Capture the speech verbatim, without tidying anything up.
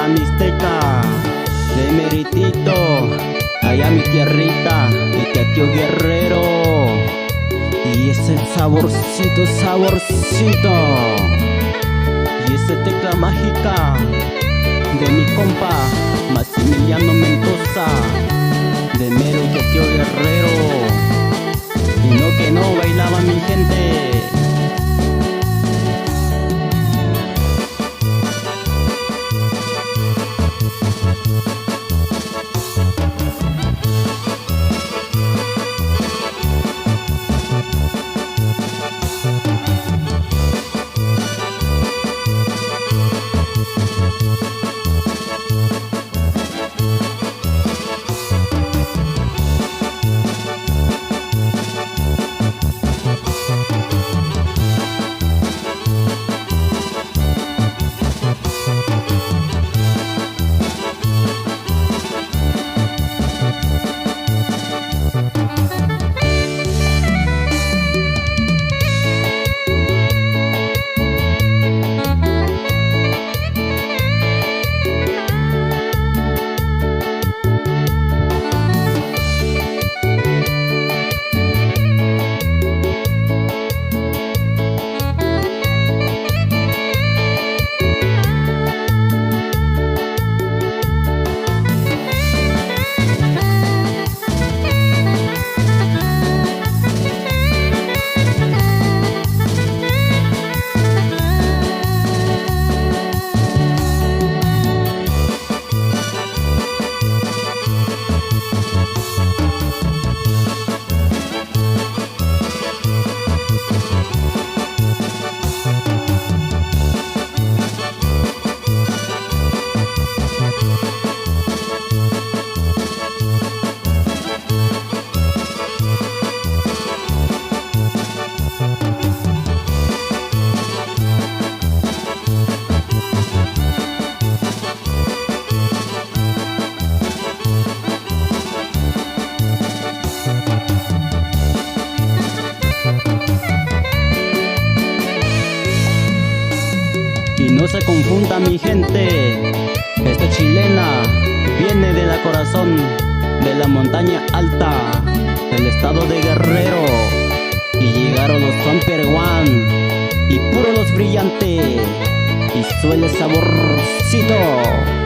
Mixteca, de Meritito, allá mi tierrita, mi tío Guerrero. Y ese saborcito, saborcito. Y ese tecla mágica de mi compa Maximiliano Mendoza, de Mero y tío Guerrero. Y no que no bailaba mi gente. Y no se confunda mi gente, esta chilena viene de la corazón de la montaña alta del estado de Guerrero. Y llegaron los Trumper One y puro los brillantes y suele saborcito.